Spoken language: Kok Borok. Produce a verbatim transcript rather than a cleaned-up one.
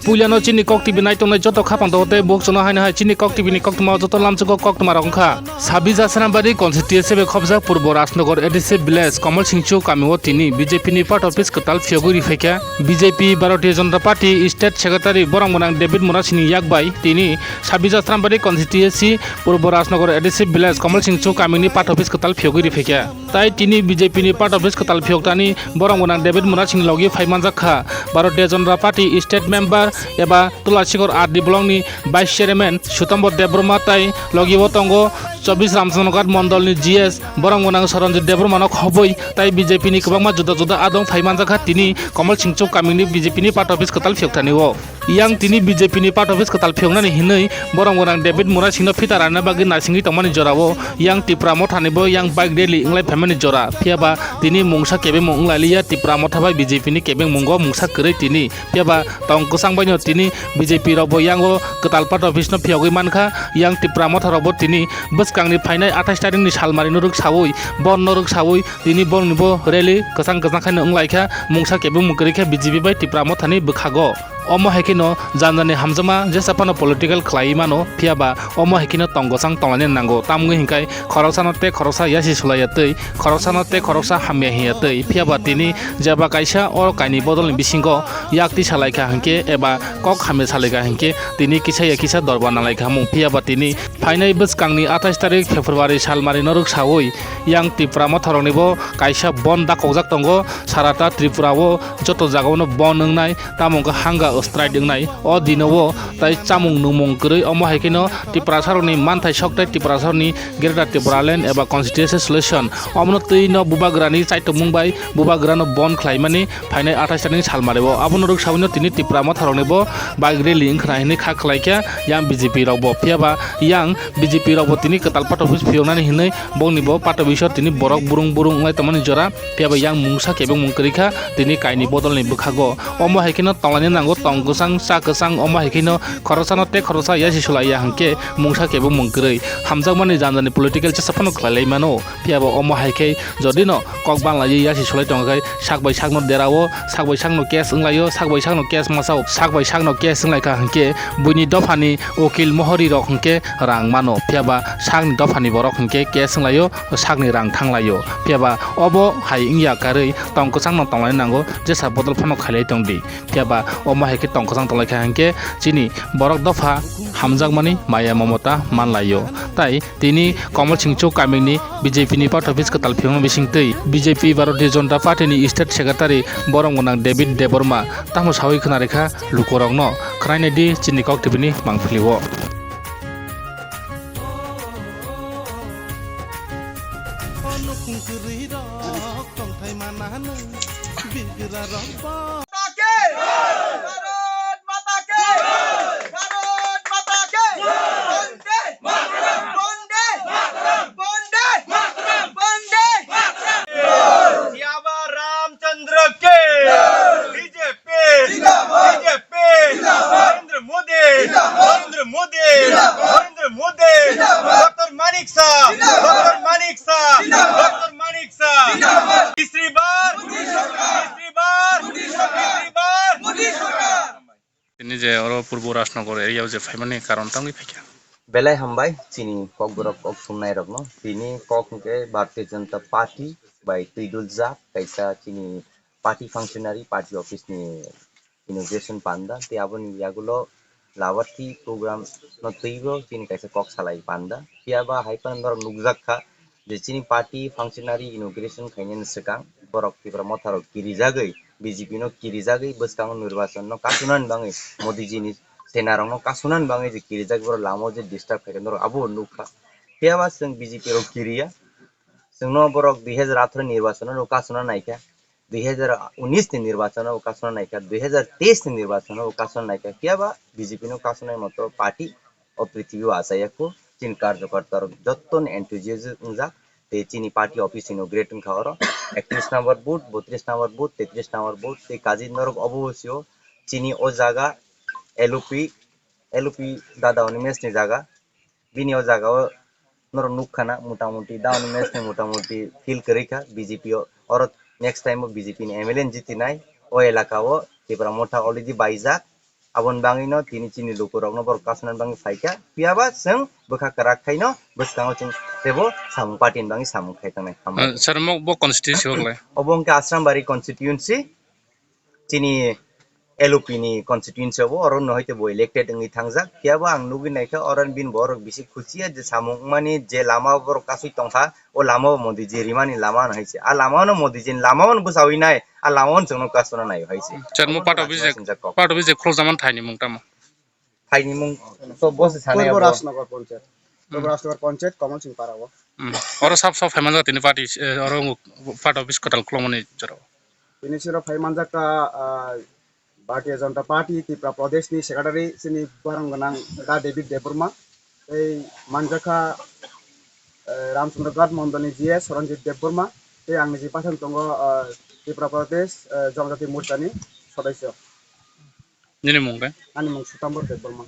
Puilano chini Kok T V naitongnai joto khapang tei bukchano haino hai chini Kok T V ni koktwma joto lamchugo koktwma rok wngkha. Sabi Jasrambari constituency bai khobjak Purbo Rajnagar A D C village Kamal Singchu kamio tini B J P ni part office kwtal phiyogwi riphaikha. B J P Bharatiya Janata Party state secretary borok gwnang David Murasini yakbai tini Sabi Jasrambari constituency Purbo Rajnagar A D C village Kamal Singchu kamini part office kwtal phiyogwi riphaikha. Tai tini B J P ni part office kwtal phiyoktani borok gwnang David Murasing logi phai manjak kha. Bharatiya Janata Party state member eba Tulasikhor R D block ni vice chairman Sutambo Debbarma tai logi o tongo chobbish Ramchandra Ghat mondol ni G S borok gwnang Saranjit Debbarma no khobwi tai B J P ni kwbangma juda juda adong phai manjak kha tini Kamal Singchuk kamini B J P ni part office kwtal phiyoktani o. Yang tini B J P ni part office kwtal phiyoknani hinwi borok gwnang David Murasingno phita rana bagwi naisingwi tongmani jorao yang Tipra Mothani bo yang bike rally wnglai phaimani jora. Phiyaba tini mungsa kebengmung wnglailiya Tipra Motha bai B J P ni kebengmungo mungsa kwrwi tini. Phiyaba tong kwchang baino tini B J P rokbo yango kwtal part office no phiyogwi mankha. Yang Tipra Motha rokbo tini bwskangni phainai athais tarikni salmarino rwksaui, bonno rwksaui tini borokni bo rally kwchang kwchang khaino wnglaikha. Mungsa kebengmung kwrwi khe B J P bai Tipra Mothani bwkhago. Omo hai kheno jani jani hamjakma jesa phano political khlaiwi mano, phiyaba omo hai kheno tong kwchang tonglainani nango. Tamni hwnkhe khoroksano tei khoroksa yasi sulaiya twi, khoroksano tei khoroksa hamya hinya twi, phiyaba tini jeba kaisa o kaini bodolni bisingo yak twi salaikha hinkhe eba kok hamya salaikha hinkhe tini kisa ya kisa dorbar nalaikha mung, phiyaba tini phainai bwskangni athais tarik February salmarino rwksaui yang Tipra Motharokni bo kaisa bon dakokjak tongo, sarata Tripura o joto jagao no bon wngnai. Tamo wngkha hunger strike wngnai o dino o, tai chamung nungmung kwrwi. Omo hai kheno Tiprasarokni manthai sok tei Tiprasarokni Greater Tipraland eba Constituency Solution omono twi no bubagrani chaitokmung bai bubagrano bon khlaimani phainai athais tarikni salmario. Abono rwksaui no tini Tipra Motharokni bo bike rally wngkhwna hinwi kha khlaikha yang B J P rokbo. Phiyaba yang B J P rokbo tini kwtal part office phiyoknani hinwi bongni bo part office o tini borok burung burung wnglai tongmani jora. Phiyaba yang mungsa kebengmung kwrwi kha tini kaini bodolni bwkhago. Omo hai kheno tonglaina nango tong kwchang cha kwchang, omo hai kheno khoroksano tei khoroksa yasi sulaiya hinkhe mungsa kebengmung kwrwi. Hamjakmani jani jani political jesa phano khlailai mano. Phiyaba omo hai khe jodi no kok banlaiwi yasi sulai tongo khe sak bai sakno derao, sak bai sakno case wnglaio, sak bai sakno case masao, sak bai sakno case wnglaikha hinkhe buini dophani ukil mohori rok hinkhe rang mano. Phiyaba sakni dophani borok hinkhe case wnglaio, sakni rang thanglaio. Phiyaba obo hai wngya karwi tong kwchangno tonglai nango, jesa bodol phano khailai tongdi. Phiyaba omo hai khe tong kwchang tonglaikha hinkhe chini borok dopha hamjakmani maya momota manlaio. Tai tini Kamal Singchuk kamini B J P ni part office kwtal phiyokno bisingtwi B J P Bharatiya Janata Party ni state secretary borok gwnang David Debbarma tamo saui khwna rikha lukurokno. Khwnainai di chini Kok T V ni mangpili o. Siabar Ramchandra ke. B J P. B J P. Narendra Modi. Narendra Modi. Narendra Modi. Doctor Manik Saha. Doctor Manik Saha. Doctor Manik Saha. Tisri bar. Tisri bar. Tisri bar. Tini je oro Purbo Rajnagar area o je phaimani karon tangwi phaikha. Belai hambai chini kokborok kok sumnai rokno. Tini kok hwnkhe Bharatiya Janata Party bai twiduljak kaisa chini party functionary, party office ni inauguration panda. Tei aboni yagulo labarti program no twibo chini kaisa kok salai panda. Phiya ba hai phano norok nukjak kha je chini party functionary inauguration khainani swkang borok Tipra Motha rok kirijagwi, B J P no kirijagwi bwskango nirbachon no kasunani bagwi, Modi ji ni sena rok no kasunani bagwi je kirijak borok lama o je disturb khaikha norok abo nukha. Phiya ba chwng B J P rok kiriya, chwngno borok dui hajar atharo nirbachon no kasuna naikha. Dui hajar unis ni nirbachon o kasuna naikha, dui hajar teis ni nirbachon o kasuna naikha, phiya ba B J P no kasunai moto party o prithibi o achaiya kho. Chini karjokarta rok joto ni enthusiasm wngjak, tei chini party office inaugurate wngkha oro, ektrish number booth, botrish number booth, tetrish number booth, tei kaji norok obo sio chini o jaga L O P, L O P dada Animesh ni jaga. Bini o jaga o norok nukha na, motamuti down match ni motamuti field kwrwi kha B J P o. Oro next time o B J P ni M L A ni jitinai o elaka o Tipra Motha already baijak. Aboni bagwino tini chini lukurokno borok kasonani bagwi phaikha. Phiyaba chwng bwkha kwrak khaino bwskango chwng teibo samung party ni bagwi samung khai tongnai. Hambai. Ah, sir, mo bo constituency o glai? Obo wngkha Asrambari constituency, chini L O P ni constituency obo, oro no hai tei bo elected wngwi thangjak. Phiyaba ang nugwi naikha oro bini borok bisi khusiya je samung wngmani je lama borok kasui tongkha, o lama o Modi ji rimani lama no hai se. A lama no Modi ji ni lama no bwchawi nai, a lama no chwngno kasuna nai hai se. Sir, mo part of Rajma bijak, Singh Jacob. Part of bijak khulok jaman thaini mung tamo? Thaini mung to bo se sanai Purbo abo. Rajnagar Panchayat. Purbo Hmm. Rajnagar Panchayat, Kamal Singh Para o. Hmm. Oro sab sab phaimani tini party, eh, oro part of bis kwtal khulokmani jora. Tini siro phai manjak ka, ah, Bharatiya Janata Party Tripura Pradesh ni secretary chini borong gwnang Da David Debbarma, tei manjakha, eh, Ramchandra Ghat Mondol ni G S Soranjit Debbarma, tei ang niji pathang tongo, eh, Tripura Pradesh, eh, Janajati Morcha ni sodosyo. Nini mung khe? Ani mung Sutambor Debbarma.